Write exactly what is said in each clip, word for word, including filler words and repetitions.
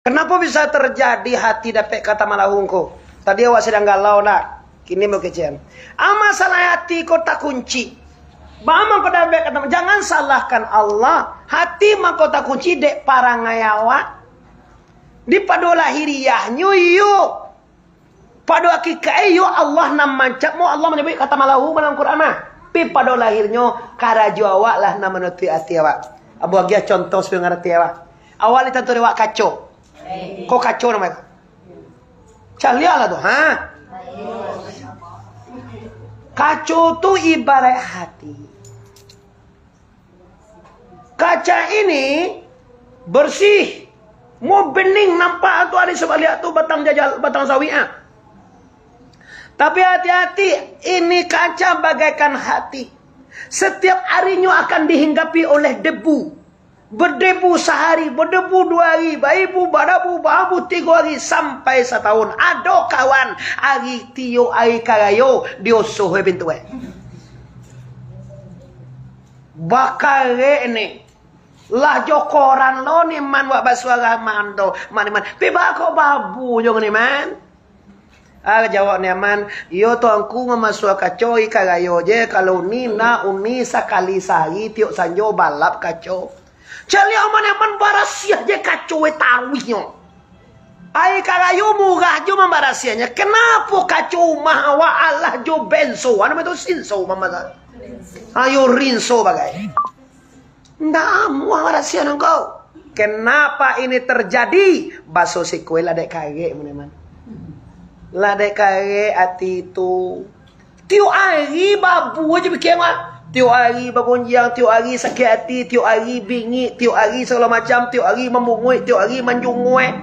Kenapo bisa tarjadi hati dapek ka tamalahu ko? Tadi awak sadang galau ndak? Kini mau kecekan. Ah, masalah hati ko takunci. Baa mangko dapek ka tamalahu? Jangan salahkan Allah. Hati mangko takunci dek parangai awak. Di pado lahiriahnyo iyo. Pado hakikaik iyo Allah nan mancapmu, Allah manyabuik ka tamalahu dalam Quran mah. Pi pado lahirnyo, karajo awak lah nan manutuik ati awak. Abu agiah contoh supaya ngarati awak. Awak lai tantu dek awak kaco. Ko kaco namo ko? Caliak lah tu, ha? Kaco tu ibaraik hati. Kaca ini bersih, mau bening nampak tu ari sabaliak tu batang jajal, batang sawi ah. Tapi hati-hati, ini kaca bagaikan hati. Setiap arinyo akan dihinggapi oleh debu. Berdebu sahari, berdebu dua hari, baibu, barabu, baabu tigo hari, sampai satahun. Ado kawan, ari tiok ari karayo, diosoh pintu eh. Bakarek ni. Lah jo koran lo ni man wak basuarah man tu. Man, man. Pi baa kok babu jo ni man? Ah, jawab ni man. Iyo tuanku mamasuah kaco ari karayo je. Kalau uni nak uni sakali sahari tiok sanjo balap kaco. Caliak man, man barasiah je kaco we taruihnyo. Ari karayo murah jo mambarasiahnyo. Kenapo kaco umah awak alah jo benso? Anu tu sinso mamasak. Ayo rinso bagai. Ndak amuah barasiah nangko. Kenapa ini terjadi? Baso siko lah dek karek, man. Lah dek karek ati tu. Tiok ari babu aja pikia mah. Tiok ari bagonjang, tiok ari sakik ati, tiok ari bingik, tiok ari sagalo macam, tiok ari mamunguik, tiok ari manjunguik.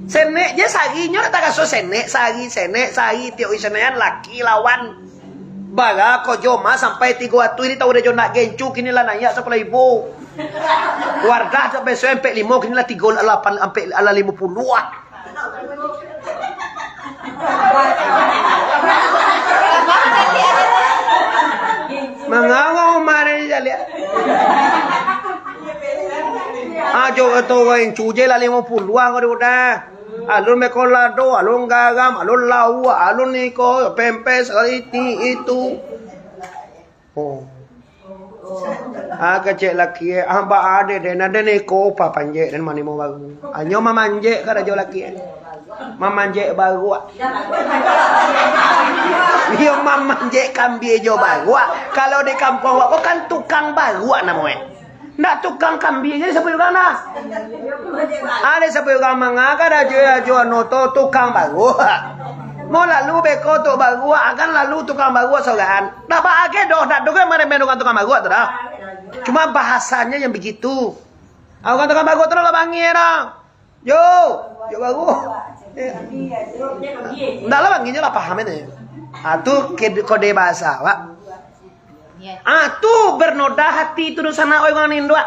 Senek je sahari nyo dak taraso senek, sahari senek, sahari tiok ari senekan laki lawan. Bara ko jo mah sampai tigo atuih, ini tahu dah jo nak gencu, kini lah naiak sapuluah ribu. Wardah tak biaso ampek limo, kini lah tigo lapan, ampek alah limo puluah. Mangawau mari sajo liak. Ajo kato urang cujai lah limo puluah ko dah. Alun mekolado, alun garam, alun lauak, alun iko, pempes, iti, itu. Oh. Ah, kecek laki eh, ah, ba ade den, ade ni ko pa panjek den manimo baru. Anyo mamanjek karajo laki eh. Mamanjek baruak. Iyo mamanjek kambie jo baruak. Kalau di kampuang wak ko kan tukang baruak namo eh. Ndak tukang kambie je sabuik urang dah. Ade sabuik urang manga karajo ajo anu to tukang baruak. Mau lalu beko tu baruak, akan lalu tukang baruak sorangan. Ndak baage doh, ndak doh kan maremehan urang tukang baruak tu dah. Cuma bahasanya yang begitu. Ah, urang tukang baruak tu lah bangih dah. Yo, yo baruak. Ndak lah bangihnyo lah paham itu. Ah, tu kode, kode bahasa, Pak. Ah, tu bernoda hati tu dunsanak oi urang ni induak.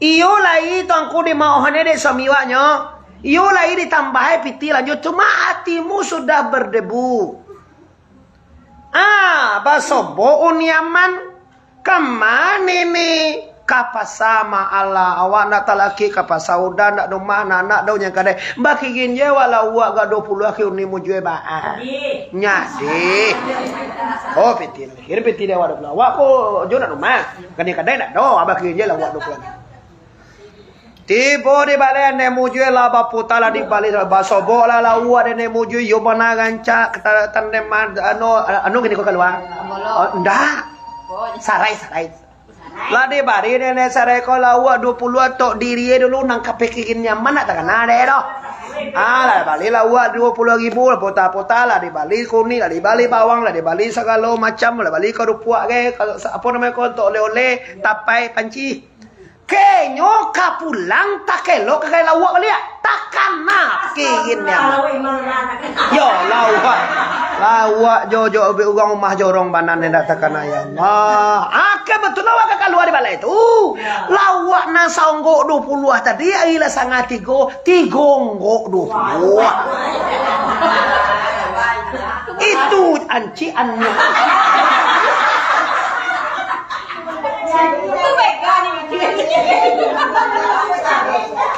Iyo lai tuangku dimaohannyo dek suami waknyo. Iyo lai ditambahi pitih lanjut. Cuma hatimu sudah berdebu. Ah, basobok uniaman. Ka mano ni? Ka pasa ma alah. Awak ndak talaki ka pasa udah ndak rumah anak-anak dau nyang kadai. Bakirin je awak lauak agak duo puluah kini mujue baa. Nyadi. Oh, pitih. Kirim pitih dia awak duo puluah. Awak ko jo ndak rumah. Kadai-kadai ndak do, abah kirim je lauak duo puluah. Tibo di balai ane mujue lah baputa lah di balai, basobok lah lauak ane mujue, yo bana rancak, kata-, tandem, anu, anu gini ko kalua. Oh, ndak. Sarai, sarai. Lah dibari nenek sarai ko lauak duo puluah tok diri e dulu, nan ka pikirin nyaman nak takana deh doh. Ah, lah bali lauak duo puluah ribu, lah puta-puta lah dibali kunik, lah dibali bawang, lah dibali sagalo macam, lah bali karupuak ge, ka-, sa-, apo namo ko, tok oleh-oleh, tapai, panci. Kenyo ka pulang takelok ka kai lauak baliak. Takana pikirin nyaman. Yo, lauak. Lauak jo, jo, urang rumah jorong bana ndak takana, ya Allah. Ake betul lauak ka kalua di balai tu. Lauak nan saonggok duo puluah tadi, ari lah sangah tigo, tigo onggok duo puluah. Itu ancik anu.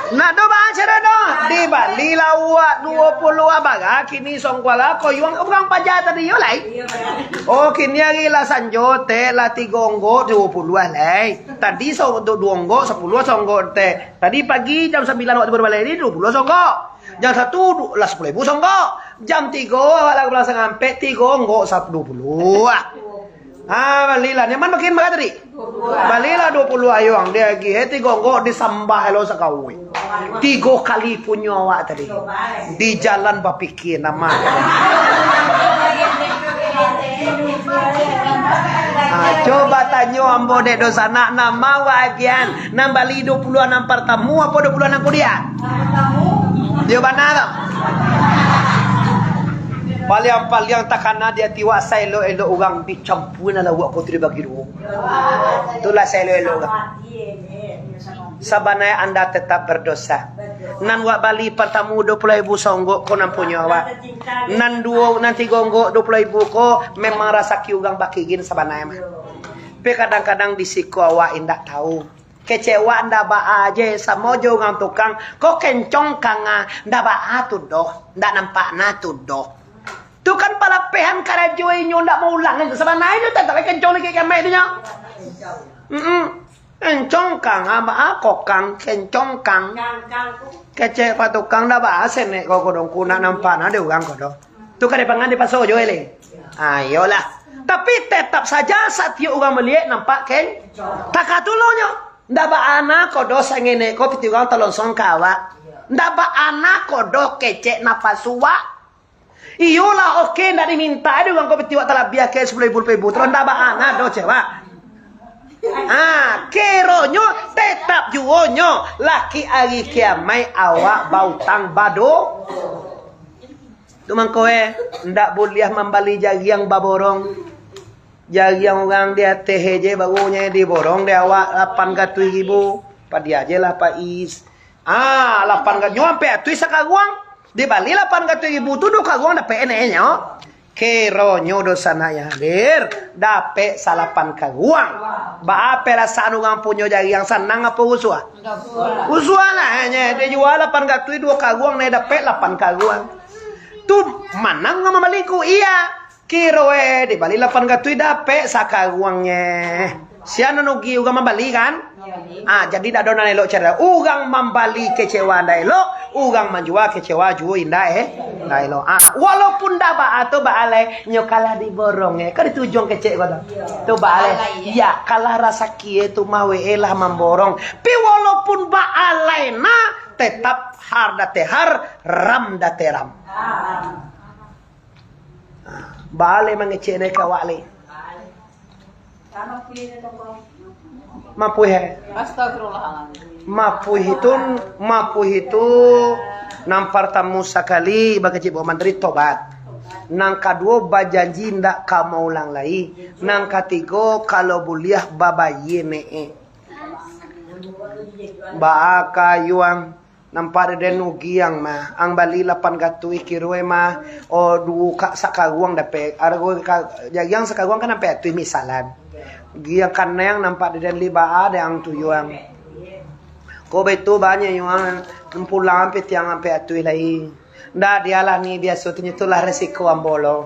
Nak do baca dah doh. Dibalilah awak duo puluah bara kini songko lah. Ko yuang urang paja tadi yo lai. Oh, kini ari lah sanjo teh lah tigo onggok duo puluah lai. Tadi so-, duo onggok sapuluah songko teh. Tadi pagi jam sambilan waktu baru balai ni duo puluah songko. Jam satu du-, lah sapuluah ribu songko. Jam tigo lah ka balasang ampek tigo onggok sap-, duo puluah. Ah, balilah. Nyaman makin bara tadi? Balilah duo puluah ayuang, diagiah tigo onggok, disambah lo sakawin. Tigo kali punyo awak tadi. Di jalan bapikir nama. Ah, coba tanyo ambo dek dosanak, nama awak agiahan? Nan bali duo puluah nan partamu apo duo puluah nan kudian? Yo bana tu. Paliang-paliang takana di ati wak saelok-elok urang dicampuan lah wak ko tu dibagi duo. Itulah saelok-elok urang. Sabananyo anda tetap berdosa. Nan wak bali partamu duo puluah ribu saonggok ko nan punyo awak. Nan duo, nan tigo onggok duo puluah ribu ko memang rasaki urang bakigin sabananyo mah. Tapi kadang-kadang di siko awak indak tahu. Kecek wak ndak baa je, samo jo urang tukang, ko kencong kang ah, ndak baa tu doh, ndak nampak na tu doh. Tu kan palapehan karajo inyo ndak maulang, sabananyo tetap kencong di kiamat tu nyo. Mm-mm. Kencong kang ah, baa ko kang, kencong kang. Kecek pak tukang ndak baa senek ko kodongku, ndak nampak na dek urang ko doh. Tu ka dipangan dipaso jo eleh. Ayolah. Tapi tetap saja satiok urang maliek nampak ken-, takatulonyo. Ndak baa na ko doh sangenek ko pitih urang talonsong ka awak. Ndak baa na ko doh kecek napasu wak. Iyolah, oke, ndak diminta dek urang ko pitih wak talabiah ke sapuluah ribu, duo puluah ribu. Terus ndak baa na doh cewak. Ah, kironyo tetap juo nyo laki ari kiamaik awak bautang bado. Tu mangko, eh, ndak buliah mambali jariang baborong. Jariang urang di ateh je, baru nyo diborong dek awak lapan ratuih ribu. Padia je lah, Pak Is. Ah, lapan ratuih, nyo ampek ratuih sakaruang. Dibali lapan ratuih ribu tu, duo karuang dapek enaknyo. Kironyo dosanak yang hadir, dapek salapan karuang. Baa perasaan urang punyo jariang, sanang apo rusuah? Rusuah lah, nyo dijual lapan ratuih duo karuang, nyo dapek lapan karuang. Tu manang urang mambali ko, iya. Kiro, eh, dibali lapan ratuih dapek sakaruangnyo. Sia nan rugi, urang mambali kan? Ah, jadi dak ado nan elok caro. Urang mambali kecewa ndak elok, urang manjua kecewa juo indak, eh, ndak elok. Ah, walaupun ndak baa tu baalai, nyo kalah diborong, eh. Kan itu ujuang kecek ko tu. Tu baalai. Iya, kalah rasaki, eh, tu mah we, eh, lah mamborong. Pi walaupun baalai nah, tetap har dateh har, ram dateh ram. Baa lai mangecek nai ka awak lai. Mapuih, eh? Astagfirullahaladzim. Mapuih itu, mapuih itu nan partamu sakali bakecek bawa mantari tobat. Nan kaduo bajanji ndak ka maulang lai. Nan katigo kalau buliah babayie neek. Baa ka yuang. Nampak dek den ugi ang mah. Ang bali lapan ratuih kiro mah. Oh, duo ka sakaruang dapek. Arago ka, jariang sakaruang kan ampek ratuih misalan. Ugi ang kanai ang nampak dek den li baa dek ang tu yuang. Ko betu banyak yuang pulang ampek tiang ampek ratuih lai. Ndak dialah ni biaso tu nyo tu lah resiko ambo lo.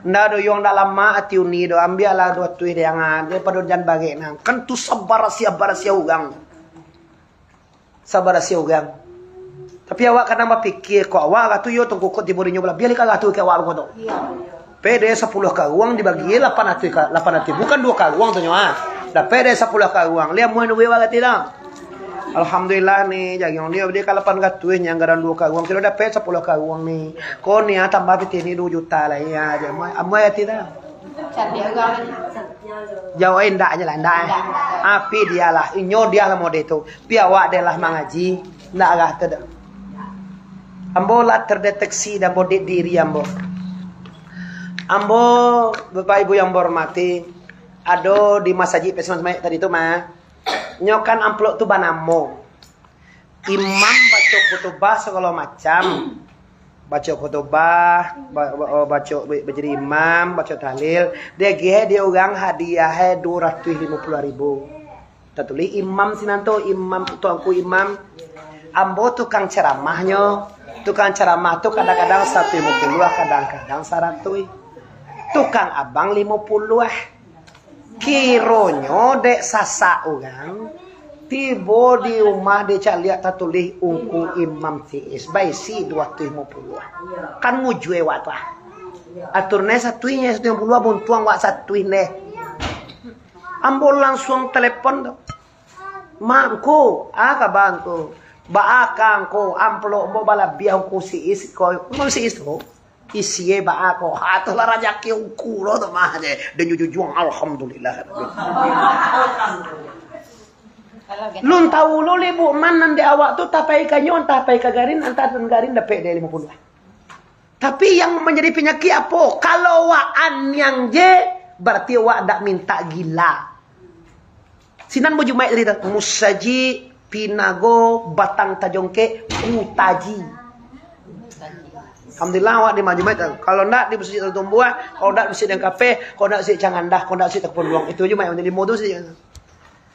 Ndak do yuang ndak lamak ati uni do ambiak lah duo ratuih dek ang ah, daripado jan barek nang. Kan tu sabarasia-barasia urang. Sabarasia urang. Tapi awak kadang bapikia, kok awak agak tu yo tongkokot tibo dinyo balabiah lai ka agak tu ka awak ko tu. Pede sapuluah karuang dibagi lapan ratuih ka, lapan ratuih. Bukan duo karuang tu nyo, ah. Dapek dek sapuluah karuang. Liam muah duit awak gati dah. Alhamdulillah ni, jariang ni dia ka lapan ratuih nyo anggaran duo karuang. Kiro dapek sapuluah karuang ni. Ko ni ah tambah pitih ni duo juta lah ya. Amuah, amuah gati dah. Cantik urang. Jauh, eh, indak je lah, indak, eh. Indak. Api dia lah, inyo dia lah mode tu. Pi awak dek lah mangaji, ndak arah tu doh. Ambo lah terdeteksi dan bodek diri ambo. Ambo, Bapak Ibu yang ambo hormati, ado di masajik Pesman Semayek tadi tu mah. Nyo kan amplop tu banamo. Imam baco khutubah sagalo macam. Baco khutubah, ba-, ba-, baco ba-, bajadi imam, baco tahlil. Diagiah dek urang hadiah duo ratuih limo puluah ribu. Tatulih imam sinan tu, imam, tuanku imam. Ambo tukang ceramahnyo. Tukang ceramah tu kadang-kadang saratuih limo puluah, kadang-kadang saratuih. Tukang abang limo puluah. Kironyo dek sasak urang, tibo di rumah dicaliak tatulih Ungku Imam Tiis, baisi duo ratuih limo puluah. Kan mujue wak tu ah. Atur neh satuih neh, satuih limo puluah, buntuang wak satuih neh. Ambo langsuang telepon tu. "Mak, Ngku, a kaba Ngku? Baa ka Ngku, amplop ambo balabiah Ungku Tiis ko, Ungku Tiis tu. Isie baa ko?" Ha, tu lah rajaki Ungku lo tu mah je. Dan jujujuang, alhamdulillah. Lun tahu lo leh, Bukman, nan di awak tu tapai ka nyo, antah pai ka Garin, antah nan Garin dapek dek limo puluah. Tapi yang manjadi panyakik apo? Kalau wak aniang je, barati wak ndak mintak gila. Sinan bajumaik tadi tu, musajik, pinago, batang tajongkek, kutaji. Alhamdulillah, awak di majumaik tu. Kalau ndak di musajik Tanah Tumbuah, kalau ndak di musajik Dang Kafe, kalau ndak di musajik Cangandah, kalau ndak di musajik Takuponduang. Itu jumaik yang limo tu saja.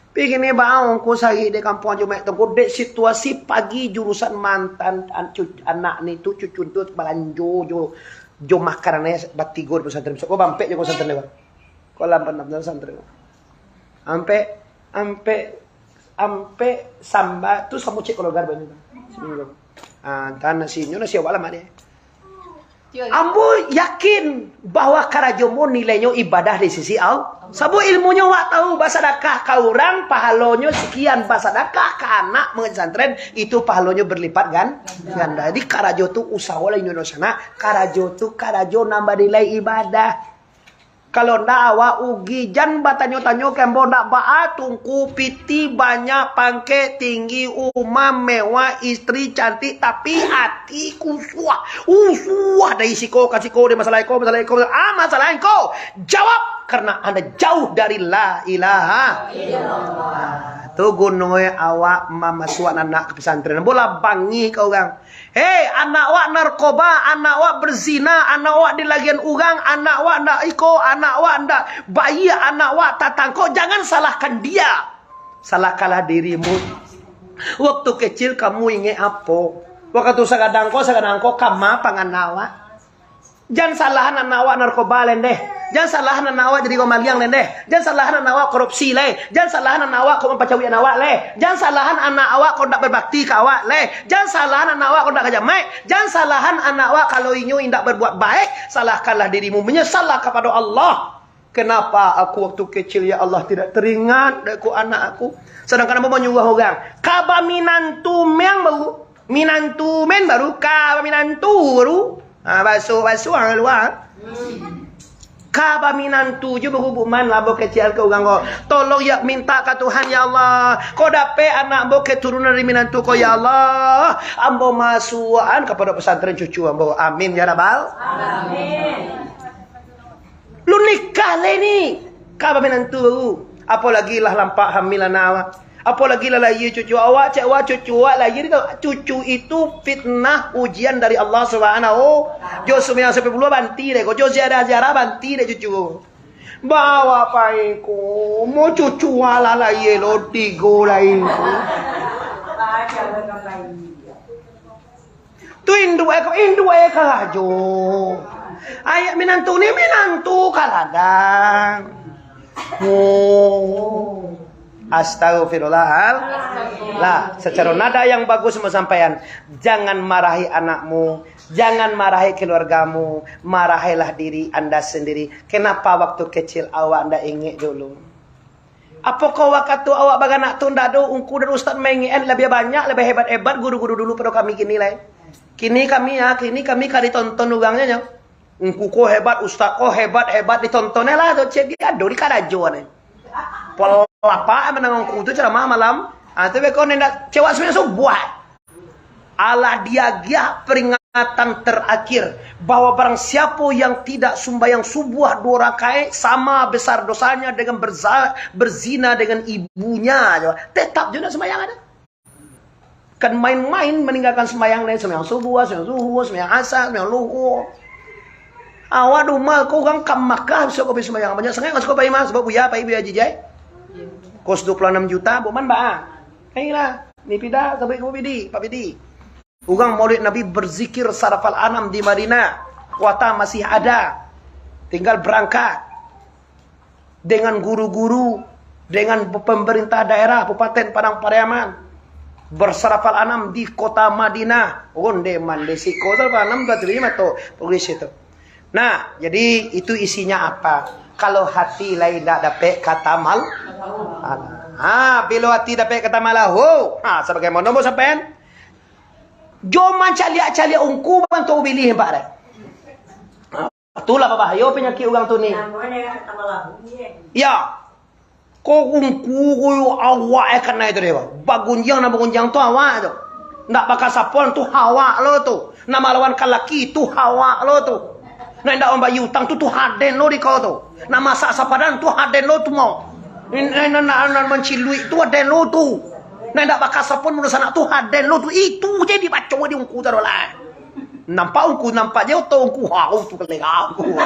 Tapi kini baa Ungku sahik dek kampuang jumaik tu, Ngku, dek situasi pagi jurusan mantan an-, cu-, anak ni tu, cucu tu balanjo jo, jo makanan ni batigo di pesantren. Besok ko bampek jo pesantren ni, Bang. Ko lampan pesantren. Ampek, ampek, ampek samba tu samo cek keluarga banyak. Seminggu. Ah, antah nasinyo, nasi awak lah, Mak, deh. Ambo yakin bahwa karajo mo nilainyo ibadah di sisi Allah. Sabab ilmunyo wak tahu, basadakah ka urang, pahalonyo sekian, basadakah ka anak mangaji santren, itu pahalonyo berlipat gan-, ganda. Jadi karajo tu usaho lah Indonesia nak, karajo tu karajo nambah nilai ibadah. Kalau ndak, awak ugi, jan batanyo-tanyo ka ambo, ndak baa tu Ngku, pitih banyak, pangkek tinggi, umah mewah, istri cantik, tapi ati kusuah. Usuah dari siko ka siko, dari masalah iko, masalah iko, ah, masalah iko. Jawab, karena anda jauh dari la ilaha illallah. Ah, tu guno awak mamasuakan anak ka pesantren. Bolah bangih ka urang. Hei, anak wak narkoba, anak wak berzina, anak wak dilagian urang, anak wak ndak iko, anak wak ndak baiak, anak wak tatangkok, jangan salahkan dia. Salahkanlah dirimu. Waktu kecil kamu ingek apo? Wakatu sagadang ko, sagadang ko, kama pangan awak. Jan salahan anak awak narkoba lai deh. Jan salahan anak awak jadi urang maliang lai deh. Jan salahan anak awak korupsi lai. Jan salahan anak awak kok mampacawikan awak lai. Jan salahan anak awak kok ndak berbakti ka awak lai. Jan salahan anak awak kok ndak ka jamaik. Jan salahan anak awak kalau inyo indak berbuat baik. Salahkanlah dirimu. Menyesallah kapado Allah. Kenapa aku waktu kecil, ya Allah, tidak teringat dek ko anak aku? Sadangkan ambo manyuruah urang, ka baminantu meang baru. Minantu men baru, ka baminantu baru. Ha, basuah-basuah kalua. Ka baminantu jo baru, Bukman, lah ambo kecek ka urang ko. Tolong ya, minta ka Tuhan, ya Allah. Ko dapek anak ambo keturunan dari minantu ko, ya Allah. Ambo masuakan kapado pesantren cucu ambo. Amin, ya Rabbal. Amin. Lu nikah lai ni, ka baminantu baru. Apolagi lah lampak hamil anak awak. Apolagi lah lahia cucu awak, cek awak cucu awak lahia tu. Cucu itu fitnah ujian dari Allah Subhanahu. Jo sumbayang sapuluah banti deh ko, jo ziarah-ziarah banti deh cucu. Bawa pai ko, mo cucu alah lahia lo tigo lai ko. Tu induak e ko, induak e karajo. Ayak minantu ni minantu ka ladang. Oh. Astagfirullahaladzim. Lah, secara nada yang bagus mau sampaian. Jangan marahi anakmu, jangan marahi keluargamu, marahilah diri anda sendiri. Kenapa waktu kecil awak ndak ingek dulu? Apokoh wakatu awak baranak tu ndak ado ungku dan ustaz maingekan labiah banyak, labiah hebat-hebat guru-guru dulu pado kami kini lai? Kini kami, ah, kini kami ka ditonton urangnyo nyo. Ungku ko hebat, ustaz ko hebat, hebat ditonton lah tu, cek dia ado di karajo ni. Pelapa menang ungku tu ceramah malam. Ah, tu beko ni ndak cewek subuh subuh. Alah diagiah peringatan terakhir, bahwa barang siapa yang tidak sumbayang subuh dua rakaat, sama besar dosanya dengan berza-, berzina dengan ibunya. Tetap juga sumbayang ada. Kan main-main meninggalkan sumbayang lain, sumbayang subuh, sumbayang zuhur, sumbayang asar, sumbayang luhur. Awak di rumah ko urang ka Makkah, bisa ko pai sumbayang. Banyak sangaik ka siko pai mah, sabab buya pai, buya jijai. Kos dua puluh anam juta, buman ba. Ayolah, ni pida, sampai ke pidi, pak pidi. Urang Maulid Nabi berzikir sarafal anam di Madinah. Kuota masih ada. Tinggal berangkat. Dengan guru-guru, dengan pemerintah daerah Kabupaten Padang Pariaman. Bersarafal anam di kota Madinah. Onde mande siko sarafal anam, berarti lima tu polisi tu. Nah, jadi itu isinya apa? Kalau hati lai ndak dapek katamal, ha, bilo hati dapek katamalahu, ha, sabagaimano mo sampean? Jo mancaliak-caliak ungku bantu ubilih, Pak, deh. Itulah babahayo panyakik urang tu ni. Ya. Ko ungku ko yo awak e kanai tu deh, Pak. Bagunjiang, nan bagunjiang tu awak tu. Ndak bakasapon tu awak lo tu. Nan malawan kalaki tu awak lo tu. Nan indak mambayia utang tu, tu haden lo di ko tu. Nan masak sapadan tu haden lo tu mah. Nan, nan, nan, nan manciluik tu haden lo tu. Nan indak bakasapon dunsanak tu haden lo tu. Itu je dibaco di ungku tu lah. Nampak ungku, nampak je oto ungku. Hau tu kelega ungku.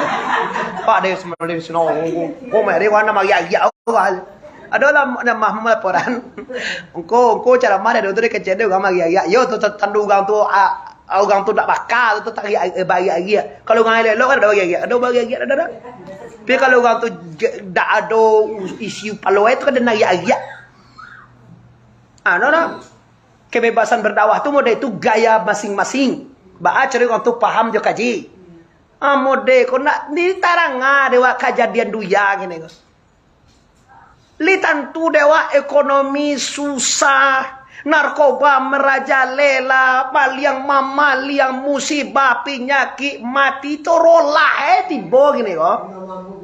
Pak deh, sebenarnya sino ungku. Ko mari warna mari agiak awal. Ado lah, mah melaporan. Ungku, ungku ceramah deh, tu deh kecil deh, urang mari agiak. Yo, tu tandu urang tu, ah, urang tu ndak baka, tu tak agiak, eh, bagi agiak. Kalau urang elok kan ada bagi agiak. Ada bagi agiak, ada, ada. Tapi kalau urang tu je, ndak ado isi palo, eh, tu kan dia nari agiak. Ah, no, no. Kebebasan berdakwah tu model tu gaya masing-masing. Baa caro urang tu paham jo kaji. Ah, model ko nak ditaranga dek wak kajadian dunia kini ko. Li tantu dek wak ekonomi susah, narkoba merajalela, maliang mamaliang, musibah, pinyakik, mati, torolah eh tibo kini ko.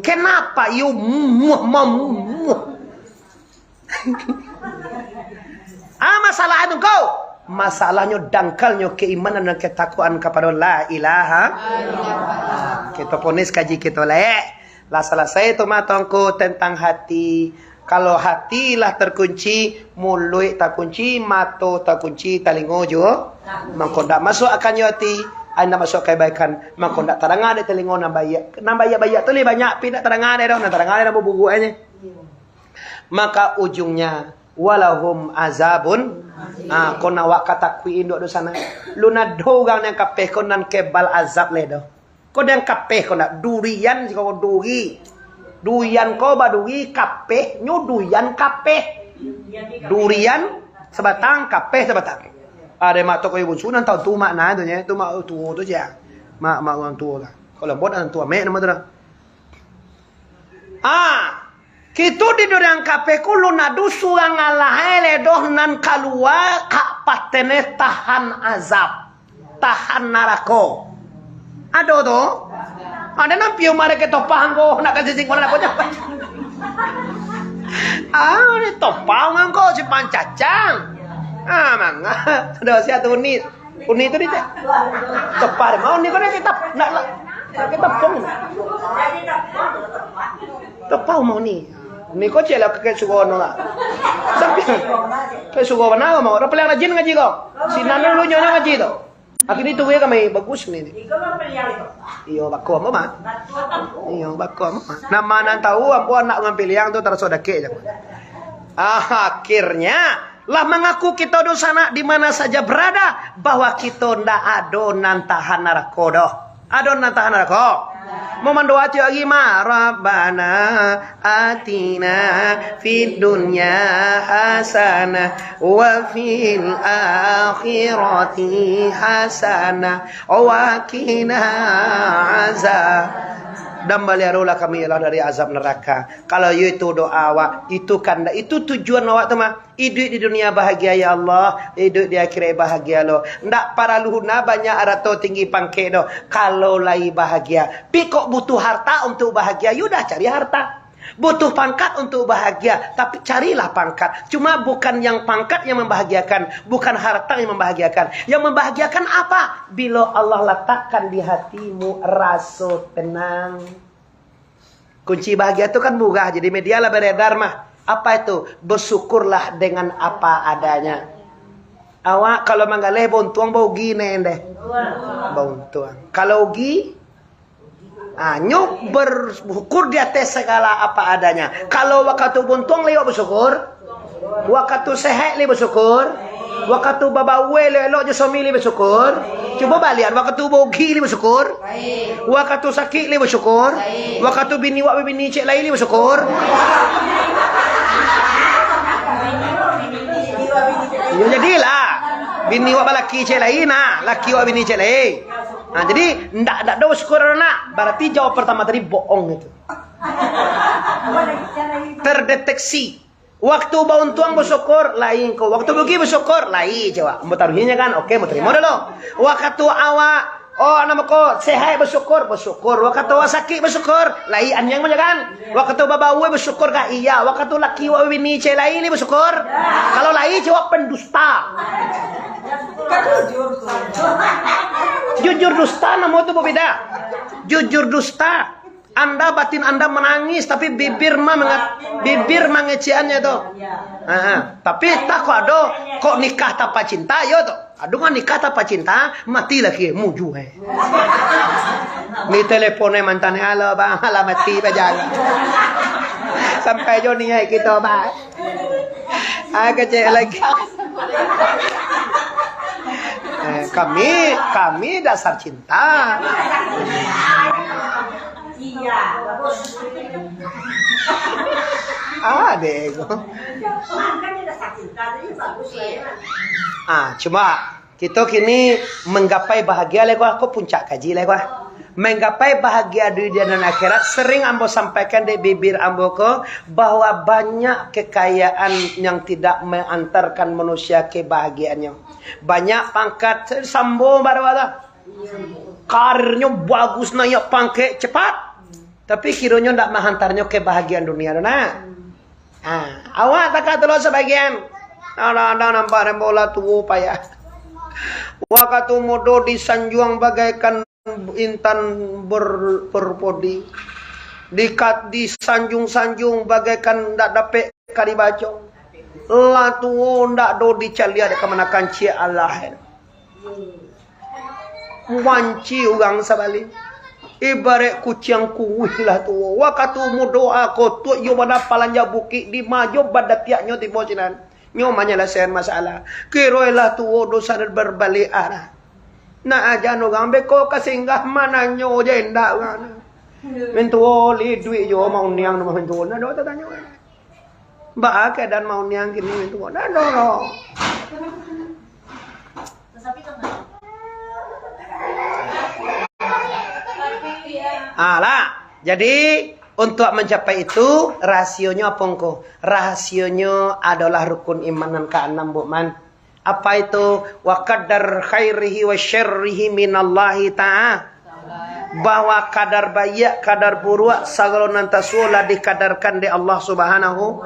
Kenapa yo muah mamuah? Ah, masalah anu kau. Masalahnyo dangkalnyo keimanan dan ketakwaan kapado La ilaha. Kito ponis kaji kito lek. Lah salasai tu mah tongko tentang hati. Kalau hati lah terkunci, muluik takunci, mato takunci, talingo juo. Mangko ndak masuk akannyo hati, ai ndak masuk kebaikan. Mangko ndak tadanga dek talingo nan baiak. Nan baiak-baiak tu lai banyak, pi ndak tadanga dek doh, nan tadanga dek doh buburuak aja. Maka ujungnya, walahum azabun. Ah, ko nak wak katakuik induak doh sanak. Lun ado urang nan kapeh ko nan kebal azab lai doh. Ko nan kapeh ko nak durian siko duri. Durian ko baduri, kapehnyo durian kapeh. Durian sabatang, kapeh sabatang. Ado mak tok kayu bunsu nan tau tu makna tu nyo, tu mak tuo tu sia. Mak, mak urang tuo lah. Kalau buat nan tuo mek nama tu dah. Ah, kito di durian kapeh ko lun ado surang alah lai doh nan kalua kak patene tahan azab, tahan narako. Ado tu? Ado nan piu mare ke topah angko, nak kasi singko nak apo nyo? Ah, ni topah angko si pancacang. Ah, manga. Ado sia tu ni. Uni tu di cak. Tepah mah uni ko nak kita nak lah. Nak kita pung. Tepah mah uni. Uni ko cek lah ke suruh no lah. Sampai ke suruh mana mau? Orang paling rajin ngaji ko. Sinan dulu nyonya ngaji tu. Akhirnya tu ya kami bagus ni. Iyo, bako apo mah? Iyo, bako apo mah? Nama nan tahu ambo anak urang Piliang tu taraso dakek je. Ah, akhirnya lah mangaku kito dunsanak di mana saja berada, bahwa kito ndak ado nan tahan narako doh. Ado nan tahan narako? Mau mandoa tiok hari mah, Rabbana atina fid dunya hasanah wa fil akhirati hasanah wa qina azab. Dan paliarolah kami, ya Allah, dari azab neraka. Kalau iyo itu doa awak, itu kandak, itu tujuan awak tu mah. Iduik di dunia bahagia, ya Allah. Iduik di akhirat bahagia lo. Ndak paralu na banyak arato tinggi pangkek doh. Kalau lai bahagia. Pi kok butuh harta untuk bahagia, yo dah cari harta. Butuh pangkat untuk bahagia, tapi carilah pangkat. Cuma bukan yang pangkat yang membahagiakan, bukan harta yang membahagiakan. Yang membahagiakan apa? Bilo Allah latakkan di hatimu raso tenang. Kunci bahagia tu kan murah, jadi media lah beredar mah. Apa itu? Bersyukurlah dengan apa adanya. Awak kalau manggaleh bauntuang, baugi ne deh. Bauntuang. Kalau ugi, Ha, nyo bersyukur di ateh sagala apa adanya. Kalau wakatu buntuang lai basyukur, wakatu sehat lai basyukur, wakatu babaue lai elok jo suami lai basyukur. Cubo balian, wakatu bogi lai basyukur, wakatu sakik lai basyukur, wakatu bini wak babini ciek lai lai basyukur. Yo jadilah, bini wak balaki ciek lai, nah, laki wak bini ciek lai. Nah, jadi ndak, ndak ado syukur ado nak. Berarti jawab pertama tadi bohong itu. Terdeteksi. Waktu bauntuang basyukur, lai ko. Waktu rugi basyukur, lai, coba. Ambo taruihnyo kan, oke, ambo tarimo dulu. Waktu awak, oh, namo ko, sehat basyukur, basyukur. Waktu awak sakik basyukur, lai anjiang banyak kan. Waktu babaue basyukur ka iya. Waktu laki wak bini ciek lai ni basyukur. Kalau lai, coba pendusta. Jujur dusta namo tu babeda. Jujur dusta. Anda, batin anda manangis, tapi bibir mah manga-, bibir mangecekannya tu. Ha, ha. Tapi tak kok ado, kok nikah tanpa cinta, yo tu. Ado kan nikah tanpa cinta, mati laki mujue. Ni teleponnya mantan, "Halo, Bang, alah mati bajalan." Sampai jo niat kita, Bang. Ah, kecek lagi. Eh, kami, kami dasar cinta. Iya, bagus. Ah, deh. Makanya dasar cinta tadi bagus ya. Ah, cuma Kito kini manggapai bahagia lai ko, ko puncak kaji lai ko. Manggapai bahagia dunia dan akhirat, sering ambo sampaikan dek bibir ambo ko, bahwa banyak kekayaan yang tidak mengantarkan manusia kebahagiaannyo. Banyak pangkat, sambo baru lah. Karirnyo bagus, naiak pangkek cepat. Tapi kironyo ndak mahantarnyo kebahagiaan dunia tu, nah. Ha, awak takah tu lo sabagian. Kadang-kadang nampak den bola tuo payah. Wakatu mudo disanjuang bagaikan intan ber-, berpodi. Dikat-, disanjung-sanjung bagaikan ndak dapek ka dibaco. Lah tuo ndak do dicaliak dek kamanakan ciek alah. Manci urang sabali. Ibaraik kuciang kuruih lah tuo. Wakatu mudo a kotuak iyo bana palanjak bukik, di majo badatiaknyo tibo sinan. Nyo manyalasaian masalah. Kiro lah tuo dosa dan barbaliak arah. Nak ajan urang beko ka singgah mananyo je indak urang. Mintuo liduik jo mauniang rumah mintuo. Nah, do tatanyo. Baa keadaan mauniang kini tu? Ndak ado doh. Alah, jadi, untuak mancapai itu, rahasionyo apo ngko? Rahasionyo adolah rukun iman nan kaanam, Bukman. Apa itu? Wa qadar khairihi wa syarrihi minallahi ta'a-, bahwa kadar baiak, kadar buruak, sagalo nan tasuo lah dikadarkan dek Allah Subhanahu.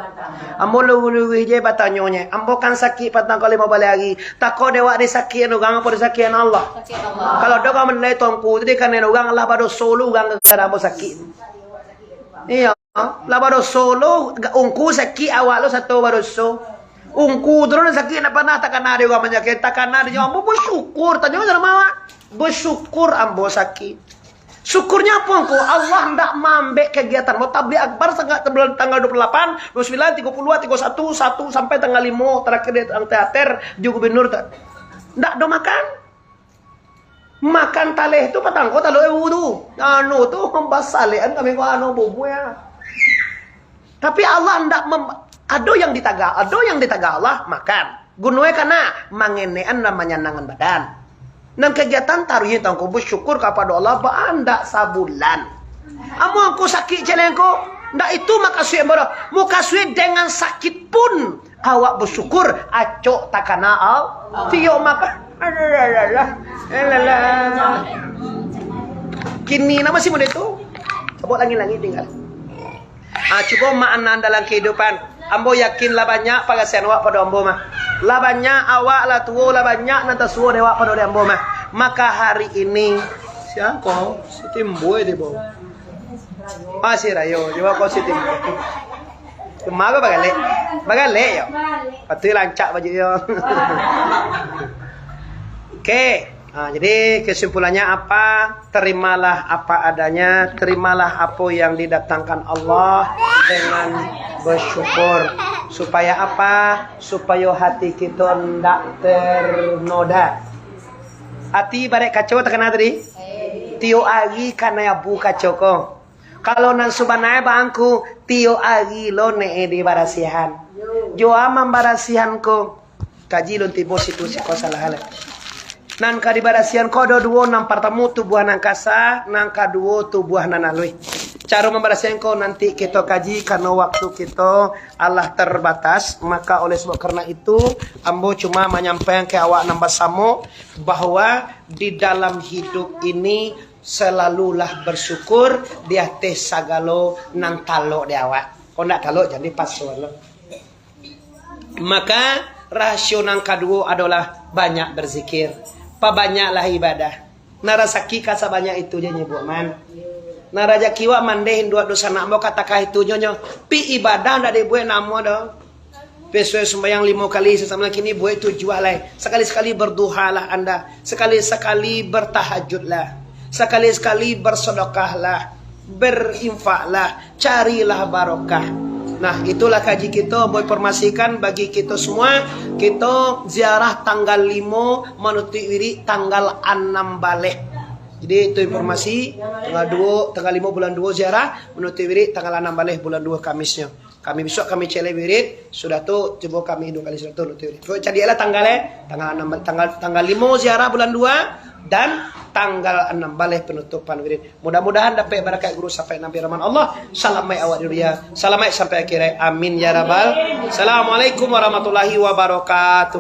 Ambo luruih-luruih je batanyo nyo. Ambo kan sakik patang kali limo baleh ari. Tako dek wak disakian urang apo disakian Allah? Sakian Allah. Kalau doh ka manilai tongku tu dikanai urang lah badoso lu urang gara-gara ambo sakik. Iyo. Lah badoso lo, ungku sakik awak lo sato badoso. Ungku tu lo nan sakik ndak panah takana dek urang manyakik, takana dek nyo. Ambo basyukur, tanyo samo awak. Basyukur ambo sakik. Syukurnyo apo ngko? Allah ndak maambek kagiatan. Mau tabligh akbar sangat bulan tanggal dua puluh lapan, dua puluh sembilan, tiga puluh dua, tiga puluh satu, satu sampai tanggal limo terakhir di teater, di gubernur tu. Ndak do makan. Makan taleh tu patang ko talok ewu tu. Anu tu, basalekan kami ko anu bubuh ya. Tapi Allah ndak mem-, ado yang ditagah, ado yang ditagah Allah makan. Gunoe kana mangenekan dan manyanangkan badan. Nan kegiatan taruih tangko bersyukur kapado Allah baandak sabulan. Amun angku sakik celeng ko, ndak itu makasuik ambo doh. Mukasuik dengan sakit pun awak bersyukur, acok takana Allah. Tiok makan. Alah, alah, alah. Alah, alah. Kini nama sih model tu? Cabut langit-langit tinggal. Ah, cubo makna dalam kehidupan. Ambo yakin lah banyak parasaian awak pado ambo mah. Lah banyak awak lah tuo, lah banyak nan tasuo dek awak pado dek ambo mah. Maka hari ini, sia ko? Si Timbul tibo. Ah, si Rayo, cubo ko si Timbul. Kemaro bagalek? Bagalek yo. Patut rancak baju yo. Oke. Ha, jadi kesimpulannya apa? Terimalah apa adanya, terimalah apa yang didatangkan Allah dengan bersyukur. Supaya apa? Supaya hati kita ndak ternoda. Hati ibarat kaco, takana tadi. Tiok ari kanai abu kaco ko. Kalau nan subananyo bangku, tiok ari lo ne dibarasiahan. Jo a mambarasiahan ko. Kaji lun tibo situ siko salah lah. Nan ka dibarasiahan ko ado duo, nan partamo tubuah nan kasa, nan kaduo tubuah nan aluih. Caro mambarasiahan ko nanti kito kaji, karano waktu kito alah terbatas, maka oleh sebab karena itu, ambo cuma manyampaikan ka awak nan basamo bahwa di dalam hidup ini selalulah bersyukur di ateh sagalo nan talok di awak. Kok ndak talok, jan dipaso lo. Maka, rasio nan kaduo adolah banyak berzikir. Pabanyaklah ibadah. Nah, rasaki ka sabanyak itu je nyibuak man. Nah, rajaki wak mandeh induak dunsanak ambo katakah itu nyo nyo. Pi ibadah ndak dibuek namo doh. Pesuai sumbayang limo kali sasamo kini buek tujuah lai. Sakali-sakali berduhalah anda. Sakali-sakali bertahajudlah. Sakali-sakali bersedekahlah. Berinfaklah. Carilah barokah. Nah, itulah kaji kito, ambo informasikan bagi kito semua, kito ziarah tanggal limo, manutuik wirid tanggal anam baleh. Jadi, itu informasi, tanggal duo, tanggal limo bulan duo ziarah, manutuik wirid tanggal anam baleh bulan duo Kamisnyo. Kami bisuak kami cek lai wirid, sudah tu cubo kami duo kali sudah tu nutuik wirid. Kok cadiaklah tanggal, eh, tanggal anam, tanggal, tanggal limo ziarah bulan duo, dan tanggal anam baleh penutupan wirid. Mudah-mudahan dapek barakat guru sampai Nabi Rahman Allah. Salamaik awak di dunia, salamaik sampai akhirat. Amin ya rabbal. Assalamualaikum warahmatullahi wabarakatuh.